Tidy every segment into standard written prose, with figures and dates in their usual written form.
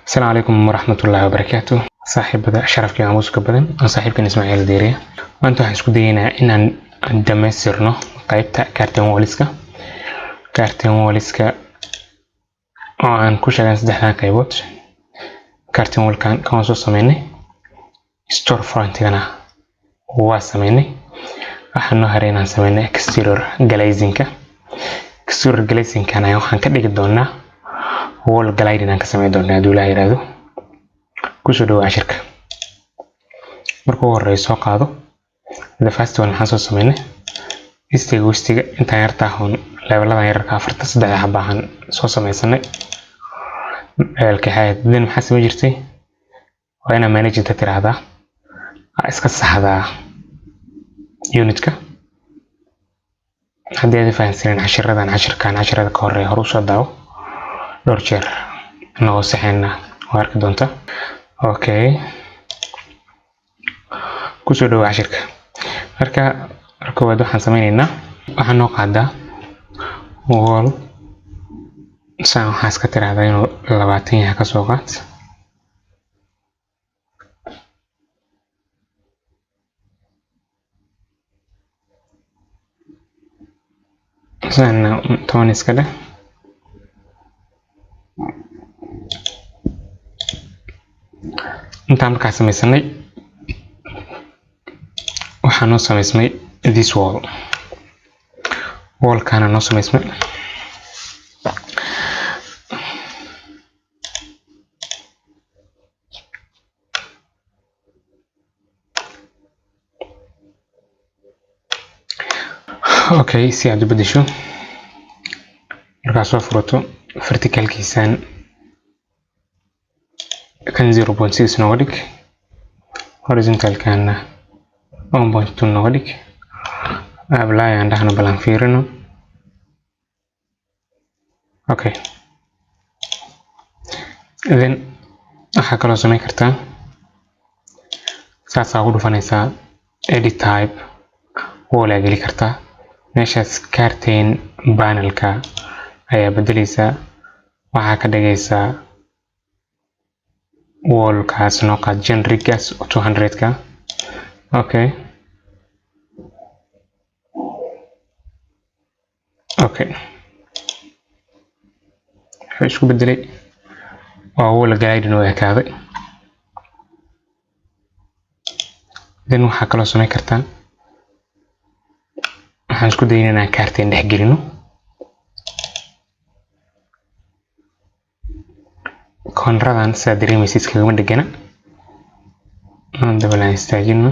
Asalaamu calaykum waraxmatullaahi wabarakaatu. Saaxiibada sharafka iyo aamuuska badan, aan saaxiibkan Ismaaciil Deeriya. Maanta waxaan isku dayeynaa inaan dhammaystirno qaybta curtain walls-ka. Curtain walls-ka oo aan ku sheegan saddexdan qaybood. Curtain wall-kan kan waan soo sameynay, store front-igana waa sameynay. Waxaan noo haray inaan sameynay exterior glazing-ka. Exterior glazing-kana waxaan ka dhigi doonaa wall gliding aan ka sameyn doonaa, hadduu Ilaah yiraahdo. Kusoo dhawo cashirka. Marka ugu horreeya soo qaado the first one. Maxaan soo sameynay? East-iga, west-iga, intaan yarta ahoon, level-adan yararka, afarta, saddexda xaba ahaan soo sameysanay. Level-ka xaayad then maxaa sameyn jirtay? Waa inaa manage inta tiraahdaa, aa iska saxdaa unit-ka. Haddii aad fahansaneen cashiradan, cashirkan cashirada ka horeeya hore usoo daawo dhowr jeer, inagoo saxayna waa arki doontaa. Okay, kusoo dhawo cashirka. Marka koowaad waxaan sameyneynaa, waxaan noo qaadaa wall saan. Waxaa iska tiraahdaa inuu 20 yahay, kasoo qaad. Saana 10 iska dheh. Intaan markaa sameysanay, waxaa noo sameysmay this wall. Wall-kaana noo sameysmay. Okay, si aad u bedesho, markaad soo furato vertical-kiisaan, kan 0.6 nooga dhig, horizontal-kana 1.2 nooga dhig. Apply aan dhahno, bal aan fiirino. Okay, then waxaa kaloo samayn kartaa, saasaa ugu dhufanaysaa edit type, wall aa geli kartaa. Meeshaas curtain panel-ka ayaa bedeleysaa, waxaa ka dhigaysaa wall-kaas noo qaad, generic-gaas 200-ka. Okay, wuxuu isku bedelay waa wall gliding oo ekaaday. Then waxaa kaloo samayn kartaa, waxaan isku dayna inaan curtain dhex gelino. Corner-adan sidaa dareemaysa iskagama dhegana. Aan dabal aan istaajino.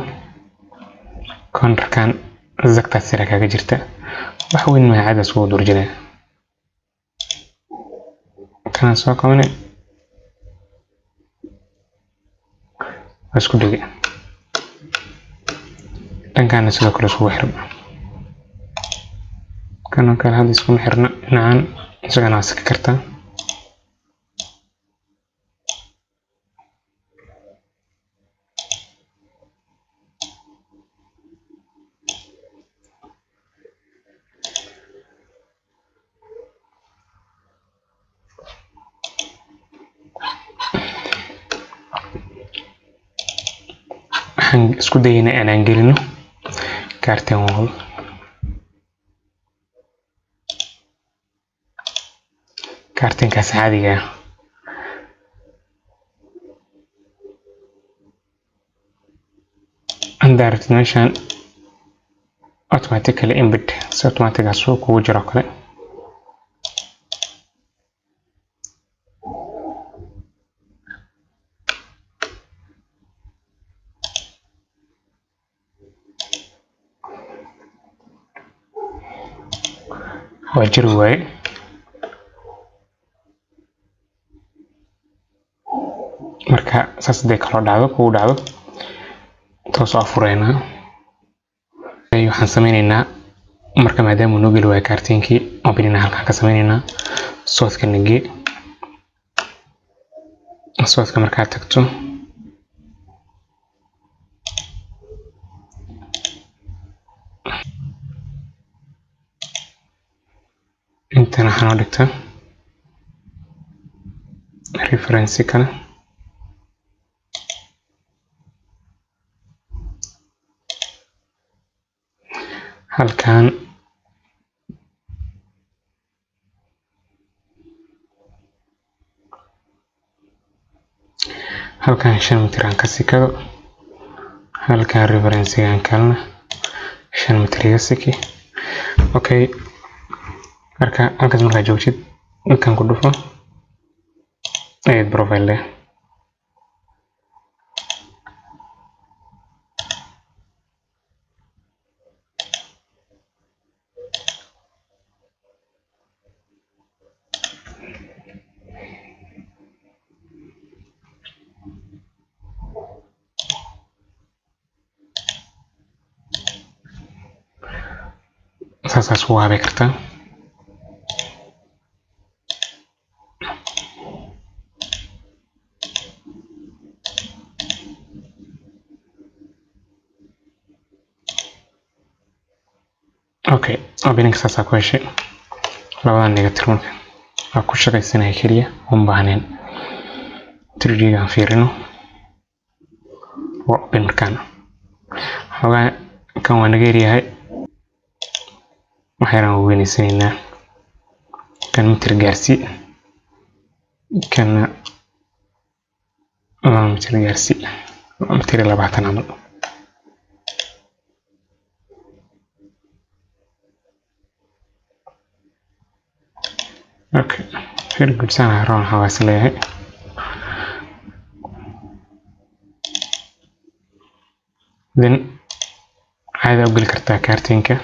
Corner-kan zagtaas sira kaga jirta, wax weyn maaha, caadi iskugu durjinaya. Kanaan soo qabanay, waa isku dhege. Dhankaana sidoo kale iskugu xirma. Kanoo kale hadda iskuma xirna dhinacan, isagana waa saki kartaa. Waxaan isku dayaynaa inaan gelino curtain wall. Curtain-kaas caadiga ah haddaa rabtid, meeshaan automatically embed, si automatic ah suu kugu jiro kale. Waa jiri waaye. Marka saas haday kaloo dhacdo, kugu dhacdo, toos oo fureynaa. Waxaan sameyneynaa marka, maadaama uu noo geli waayo curtain-kii, opening halkaan ka sameyneynaa. South-ka nagee. South-ka markaad tagto, intan waxaa noo dhigtaa reference kale. Halkan halkan 5 mitir aan ka sikado, halkan reference-gaan kalena 5 mitir iga siki. Okay, marka halkaas markaa joogtid halkan ku dhufo edit profile leh. Saasaas ugu habi kartaa. Okay, opening saasaa ku heshay. Labadan iga tir marka. Waa ku shaqaysanaya keliya, uma baahnayn. 3D gaan fiirino. Waa open markaan. Xogaa kan waa naga yaryahay. Wax yaraan weynaysiinaynaa. Kan mitir gaarsii. Kana 2 mitir gaarsii. 2 mitir iyo 20 camal. Okay, very good. Saan roon waxaa is leeyahay. Then caadi u geli kartaa kaartiinka.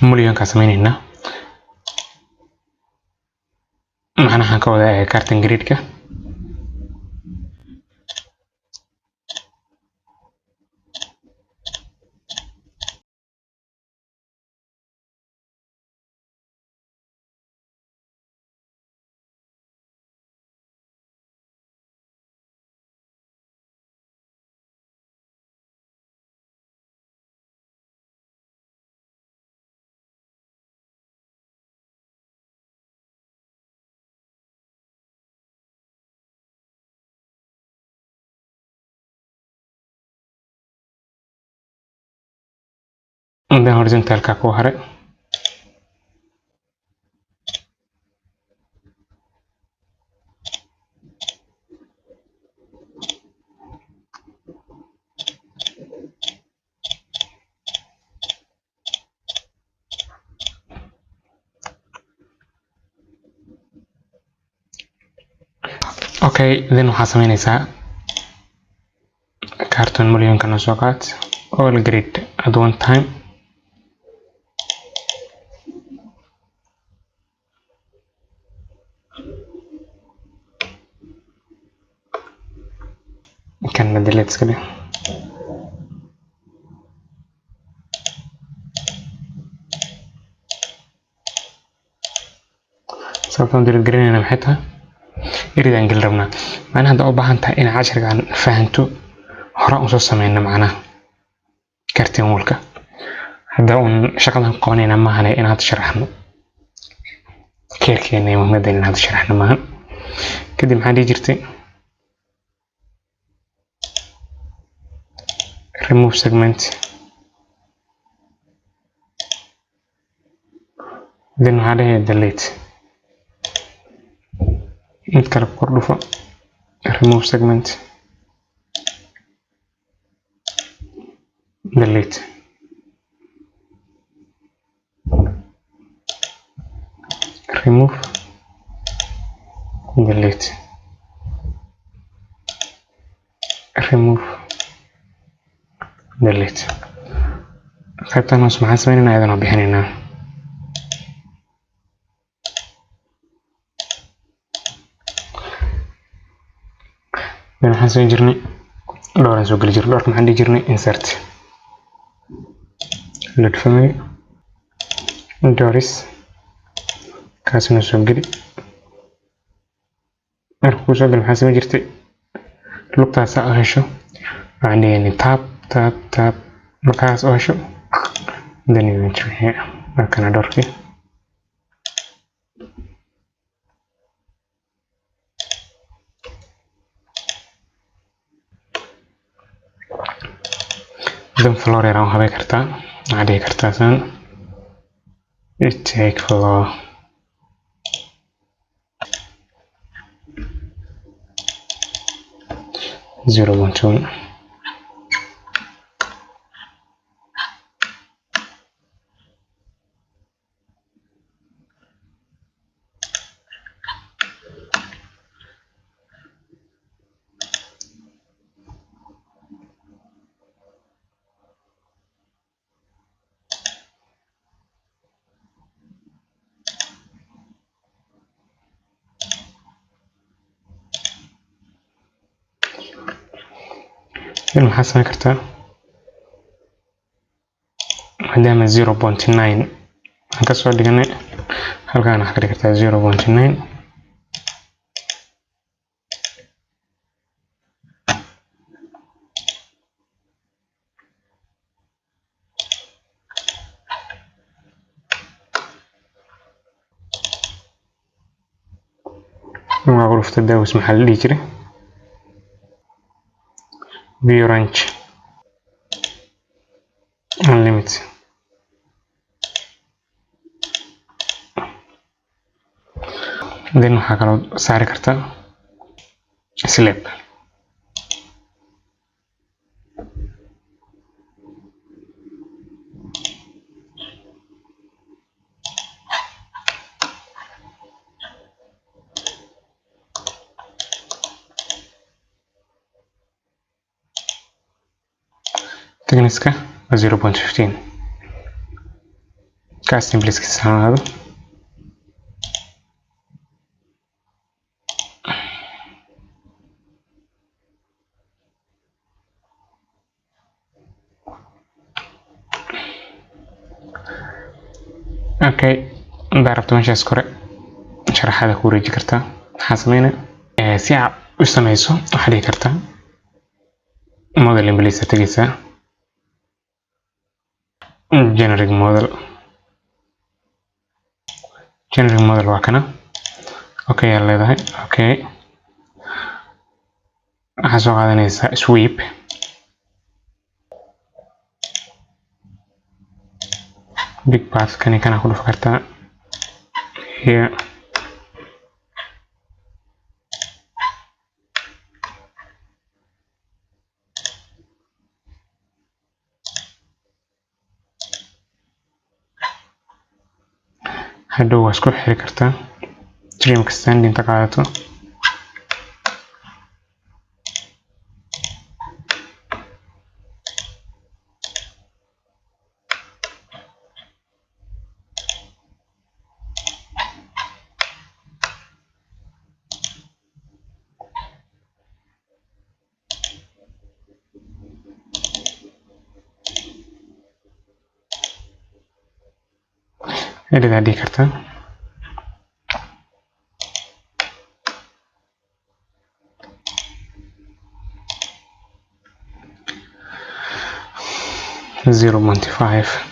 Mullion ka sameynayna. Macnaha ka wada ee curtain grid-ka. And then horizontal ka ku haray. Okay, then waxaa sameynaysaa carton mullion ka noo soo qaad all grid at one time. Kan na delete iska dhig. Sababtaan delete gareynayna maxay tahay? Iridaan gelin rabnaa. Macnaha hadda u baahan tahay inaad casharkan fahanto, hore u soo sameyno macnaha curtain wall-ka. Hadda uun shaqadan ku qabanayna maahan inaad sharaxno. Keerkeena iyo muhiimadda inaad sharaxno maahan. Kadib maxaa dhihi jirtay? Remove segment. Then maxaa dhihi delete. Mid kale ku kor dhufo. Remove segment. Delete. Remove. Delete. Remove. Delete. Qaybtan hoos maxaan sameynaynaa? Ayadana bixinaynaa. Then waxaan soo jirnay door aan soo geli jirnay. Doorka maxaan dhihi jirnay? Insert, load family, doors, kaasna soo geli. Marka kuu soo geli, maxaa samayn jirtay? Lugtaas aa hesho, waxaan dhigaynay tab, tab, tab. Markaas oo hesho, then you enter here. Markana doorkii. Then floor yar aan habay kartaa. Waxaad dhigi kartaa san take floor 0.1. Then maxaa samayn kartaa? Maadaama 0.9 aan kasoo dhiganay halkaan, waxaa ka dhigi kartaa 0.9. Magaca ku dhufta daawis, maxaa la dhihi jiray? View range unlimited. Then waxaa kaloo saari kartaa slab. Thicknesska waa 0.15. Kaas simpliskiisa ha ahaado. Okay, hadaa rabto meeshaas kore sharaxaada ku wareeji kartaa. Maxaa sameynaya? Si aad u sameyso, waxaad dhigi kartaa model in place, tegeysaa generic model. Generic model waa kana. Okay aad leedahay. Okay, waxaa soo qaadanaysaa sweep. Big path kani kana ku dhufi kartaa here. Hadhow waa isku xiri kartaa trim extend inta qaadato. Edit aad dhihi kartaa. 0.5.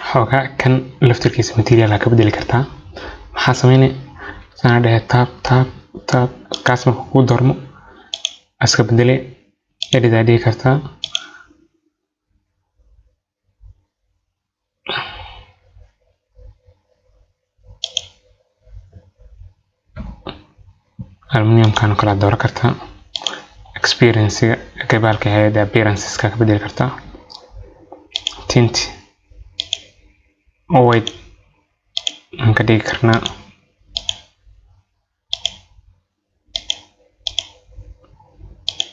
Xoogaa kan laftirkiisa material ka bedeli kartaa. Maxaa sameynay? Sana dhehe, tab, tab, tab. Kaas marka kuu doormo, iska bedele, edit aa dhihi kartaa. Aluminiumkan oo kale aad dooran kartaa. Experience-ga gabaalka hay'adda appearances-ka ka bedeli kartaa. Tint white aan ka dhigi karnaa.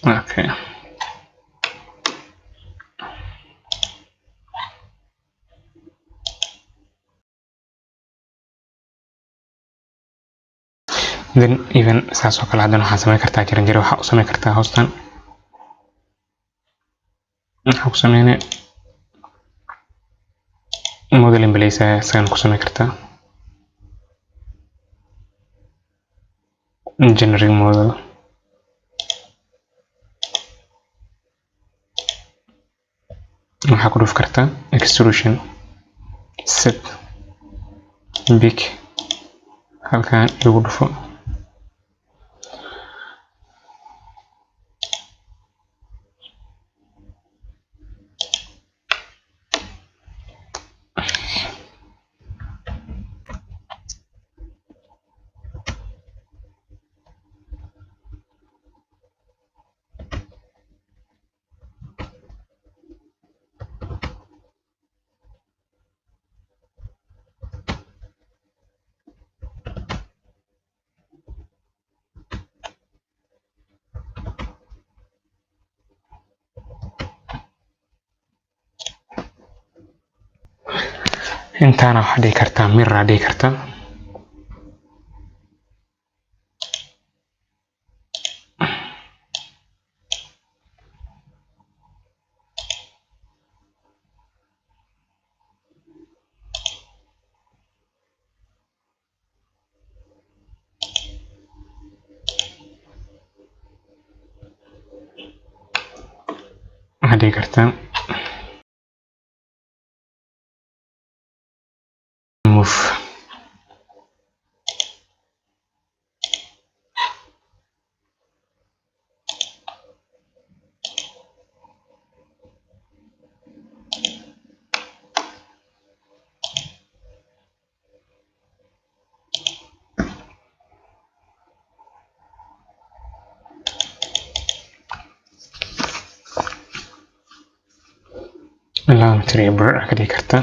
Okay, then even saas oo kale haddana waxaa sameyn kartaa jaranjaro. Waxaa u sameyn kartaa hoostan, waxaa ku sameynay model in place ayaa isagana ku sameyn kartaa. Generic model waxaa ku dhufi kartaa extrusion, set big, halkan igu dhufo. Intaana waxaa dhihi kartaa mirror aa dhihi kartaa. Waxaa dhihi kartaa move. 2 mitir iyo bar ka dhigi kartaa.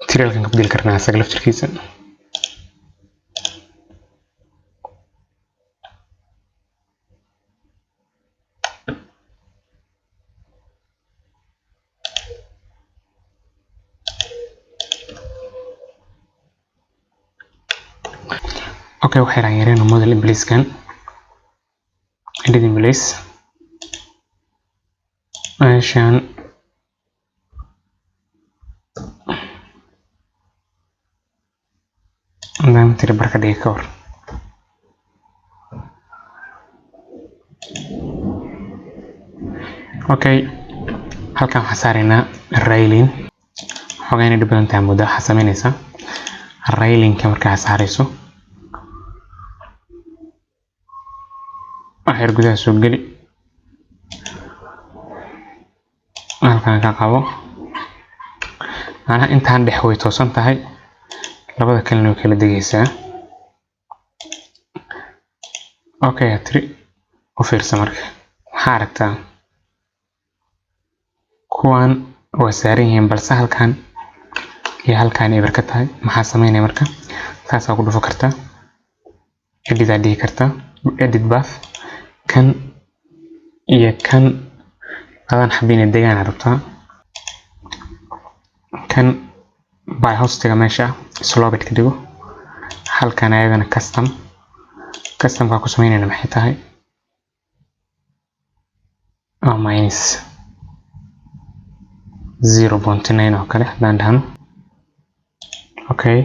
Materialkan ka bedeli karnaa isaga laftirkiisa. Okay, waxay yaraan yareen model in place kan, edit in place. Meeshaan 2 mitir bar ka dhigi ka hor. Okay, halkan waxaan saaraynaa railing. Xogaa inay dhib badan tahay muddo. Waxaa sameynaysaa railingka markaa saarayso, wax yar gudaha soo geli, halkan ka qabo. Macnaha intaan dhex way toosan tahay, labada kalena way kala degaysaa. Okay, tiri u fiirsa. Marka maxaa aragtaa? Kuwan waa saaran yihiin, balse halkan iyo halkan eber ka tahay. Maxaa sameynaya marka? Saasaa ku dhufo kartaa, edit aa dhihi kartaa, edit path. Kan Iyo kan labadan xabo inay degaan rabtaa. Kan by hostiga meesha sloped ka dhigo. Halkan ayadana custom. Customka ku sameynayna maxay tahay? Oo minus 0.9 oo kale haddaan dhahno. Okay,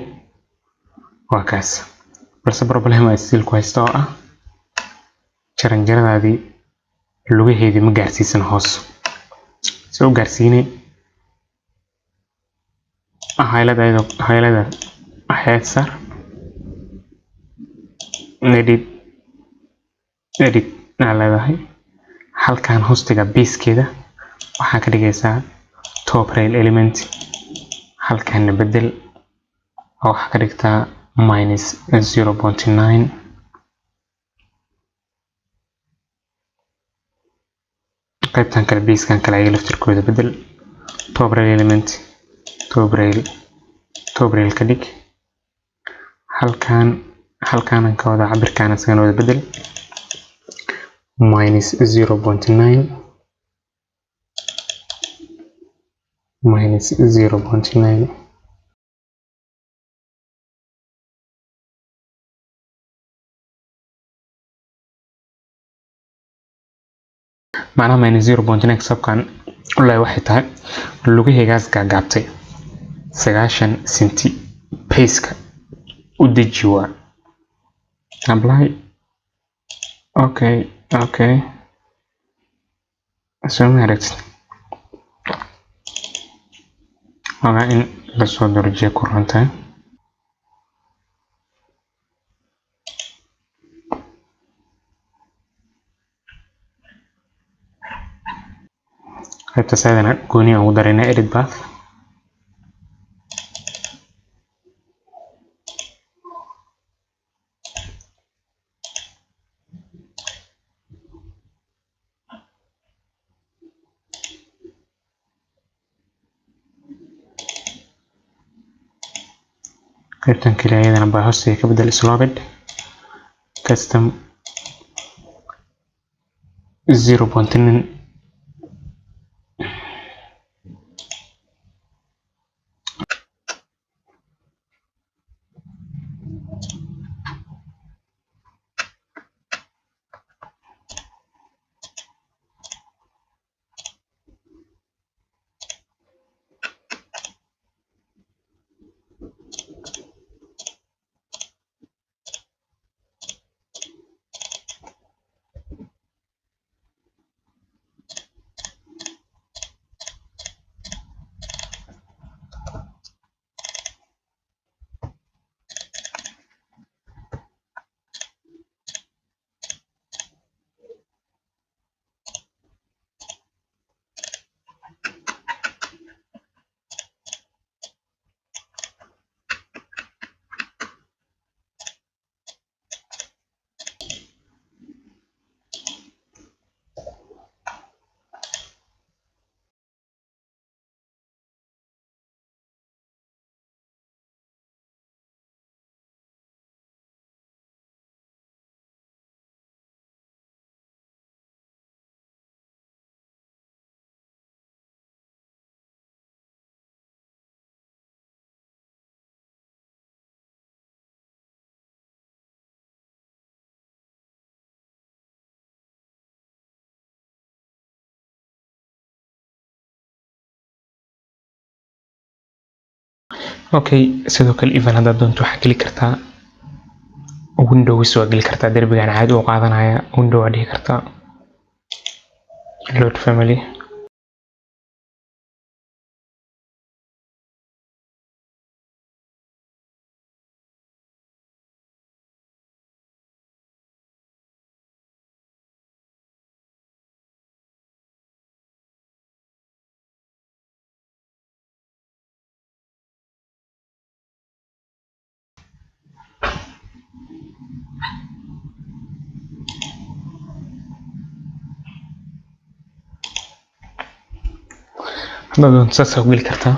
waa kaas. Balse problem ay still ku haysta oo ah jaranjaradaadii lugaheedii ma gaarsiisan hoos. Soo gaarsiinay highlight, ayadoo highlight highlight saar, edit, edit aa leedahay. Halkan hostiga basekeeda waxaa ka dhigaysaa top rail element. Halkanna bedel oo waxaa ka dhigtaa minus 0.9. Qaybtan kale, basekan kale, ayaga laftirkooda bedel, top rail element, top rail, top rail ka dhig. Halkan, halkaanan ka wada cabirkaan isagana wada bedel, minus 0.9, minus 0.9. Macnaha minus 0.9 sabkan ulaa waxay tahay lugahaygaas gaagaabtay 90 senti baseka u deji. Waa apply. Okay, soo ma aragtid? Waa in lasoo durjiyo ku runtahay. Qaybta ayadana gooni aan ugu daraynaa edit path. Qaybtan kale ayadana baa hoostiga ka bedel, sloped, custom, 0.9. Okay, sidoo kale even haddaad doonto waxaad geli kartaa windows, waa geli kartaa. Derbigan caadi u qaadanaya window waa dhihi kartaa load family. Haddaad doonto saas u geli kartaa.